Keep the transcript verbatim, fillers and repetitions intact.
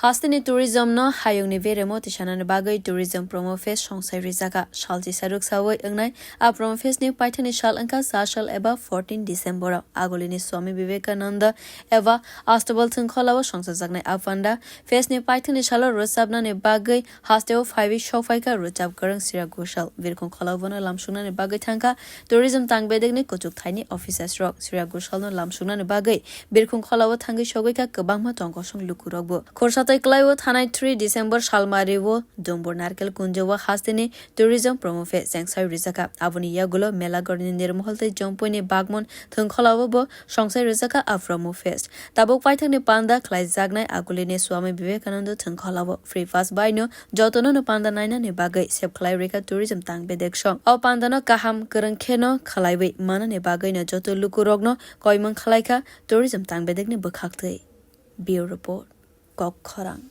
Hasteni tourism no hayungni beremo tisanani bagwi Tourism Promo Fest songsai rijaka. Salchisa rwksawi wngnai a Promo Fest ni paithakni sal wngkha cha sal eba fourteen December o. Agulini Swami Vivekananda eba Astabal thwngkholao songchajaknai a panda. Fest ni paithakni salo rwchapnani bagwi hasteo phaiwi sokphaikha rwchap kwrwng Shreya Ghoshal. Birkhung kholao bono lamsuknani bagwi thangkha tourism tangbedekni kuchuk thaini officers rok. Shreya Ghoshal no lamsuknani bagwi Birkhung kholao thangwi sogwikha kwbangma tongkosong lukurokbo. Khorsa tei kwlaiwi thanai three December salmario Dumbur Narkel Kunjo o hasteni Tourism Promo Fest chengsai rijaka. Aboni yagulo Melagarni Nirmahal tei Jompuini Bagmon thwngkholao bo songsai rijaka a Promo Fest. Tabuk paithakni panda khlaijaknai agulini Swami Vivekananda thwngkholao free pass baino jotono no panda nainani bagwi sep khlai rikha tourism tangbedek song. O pandano kaham kwrwng kheno khlaiwi manani bagwino joto lukurokno koimung khlaikha tourism tangbedekni bwkhaktwi. Bureau Report, Kok Khorang.